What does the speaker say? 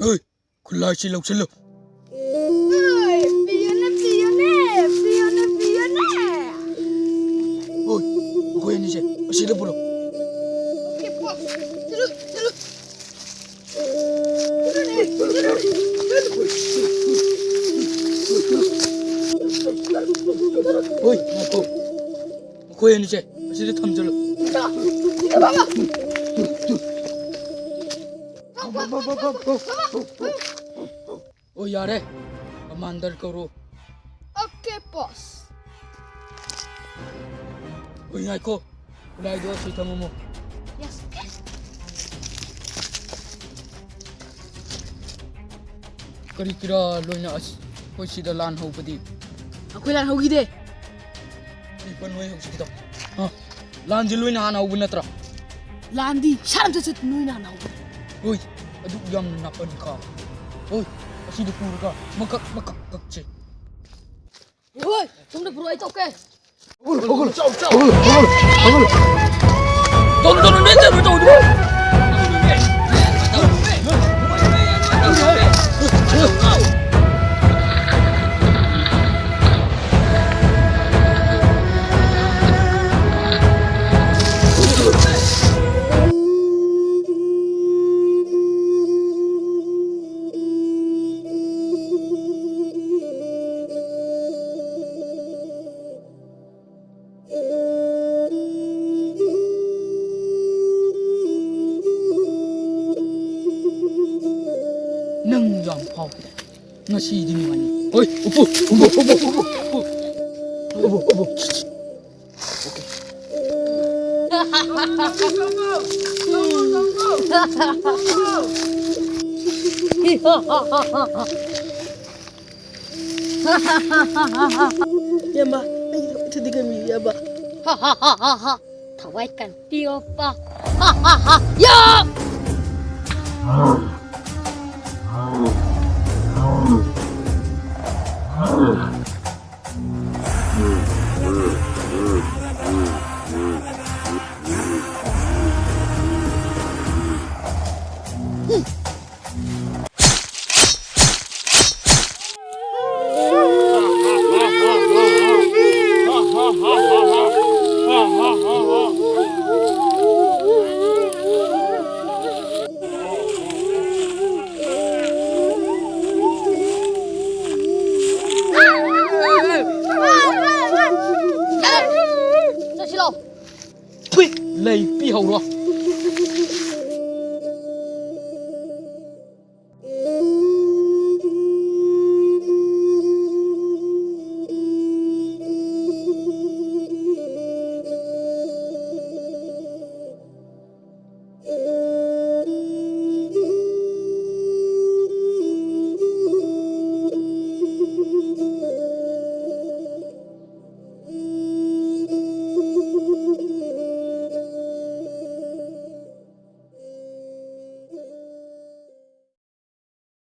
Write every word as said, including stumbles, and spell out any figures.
ꯍꯣꯏ, ꯈꯨꯠꯂꯥꯏꯁꯤ ꯂꯧꯁꯤꯜꯂꯨ꯫ ꯍꯣꯏ, ꯄꯤꯌꯨꯅꯦ, ꯄꯤꯌꯨꯅꯦ, ꯄꯤꯌꯨꯅꯦ, ꯄꯤꯌꯨꯅꯦ꯫ ꯍꯣꯏ, ꯃꯈꯣꯏ ꯑꯅꯤꯁꯦ ꯑꯁꯤꯗ ꯄꯨꯔꯛꯑꯣ꯫ ꯑꯣꯀꯦ, ꯄꯣ꯫ ꯆꯠꯂꯨ, ꯆꯠꯂꯨ꯫ ꯍꯣꯏ, ꯉꯥꯏꯈꯣ꯫ ꯃꯈꯣꯏ ꯑꯅꯤꯁꯦ ꯑꯁꯤꯗ ꯊꯝꯖꯤꯜꯂꯨ꯫ ꯑꯣ, ꯌꯥꯔꯦ꯫ ꯀꯃꯥꯟꯗꯔ ꯀꯧꯔꯣ꯫ ꯑꯣꯀꯦ, ꯕꯣꯁ꯫ ꯑꯣꯏ, ꯉꯥꯏꯈꯣ꯫ ꯈꯨꯠꯂꯥꯏꯗꯣ ꯑꯁꯤ ꯊꯝꯃꯝꯃꯣ꯫ ꯌꯦꯁ꯫ ꯀꯔꯤ ꯀꯤꯔꯥ ꯂꯣꯏꯅ ꯑꯁ-, ꯑꯩꯈꯣꯏ ꯁꯤꯗ ꯂꯥꯟ ꯍꯧꯕꯗꯤ? ꯑꯩꯈꯣꯏ ꯂꯥꯟ ꯍꯧꯈꯤꯗꯦ꯫ ꯏꯄꯟ ꯍꯣꯏ ꯍꯧꯖꯤꯛꯀꯤꯗꯣ꯫ ꯑ, ꯂꯥꯟꯁꯦ ꯂꯣꯏꯅ ꯍꯥꯟꯅ ꯍꯧꯕ ꯅꯠꯇ꯭ꯔꯥ? ꯂꯥꯟꯗꯤ ꯁꯥꯔꯝ ꯆꯠ ꯆꯠ ꯅꯣꯏꯅ ꯍꯥꯟꯅ ꯍꯧꯕ꯫ ꯍꯣꯏ, ꯑꯗꯨꯛ ꯌꯥꯝꯅ ꯅꯥꯄꯟ ꯀꯥ꯫ ꯍꯣꯏ, ꯑꯁꯤꯗ ꯄꯨꯔꯒ ꯃꯀꯛ ꯃꯀꯛ ꯀꯛꯁꯦ꯫ ꯍꯣꯏ, ꯁꯣꯝꯗ ꯄꯨꯔꯛꯑꯣ, ꯑꯩ ꯇꯧꯀꯦ꯫ ꯍꯧꯒꯠꯂꯣ, ꯍꯧꯒꯠꯂꯣ, ꯆꯥꯎ, ꯆꯥꯎ꯫ ꯍꯧꯒꯠꯂꯣ, ꯍꯧꯒꯠꯂꯣ, ꯍꯧꯒꯠꯂꯣ꯫ ꯇꯧꯅꯨ, ꯇꯧꯅꯨ, ꯃꯦꯟ ꯇꯧꯅꯨ, ꯇꯧꯅꯨ꯫ ꯅꯪ ꯌꯥꯝ ꯐꯥꯎꯈꯤꯗ꯫ ꯉꯁꯤꯗꯤ ꯅꯨꯡꯉꯥꯏꯅꯤ꯫ ꯍꯣꯏ, ꯎꯄꯨ, ꯎꯄꯨ, ꯎꯄꯨ, ꯎꯄꯨ, ꯎꯄꯨ꯫ ꯎꯄꯨ, ꯎꯄꯨ꯫ ꯏꯌꯥꯝꯕ, ꯑꯩꯒꯤꯗꯃꯛꯇꯗꯤ ꯀꯟꯕꯤꯌꯨ, ꯏꯌꯥꯝꯕ꯫ ꯊꯋꯥꯏ ꯀꯟꯕꯤꯌꯣꯄ꯫ ꯌꯥ! ꯂꯩ ꯄꯤꯍꯧꯔꯣ꯫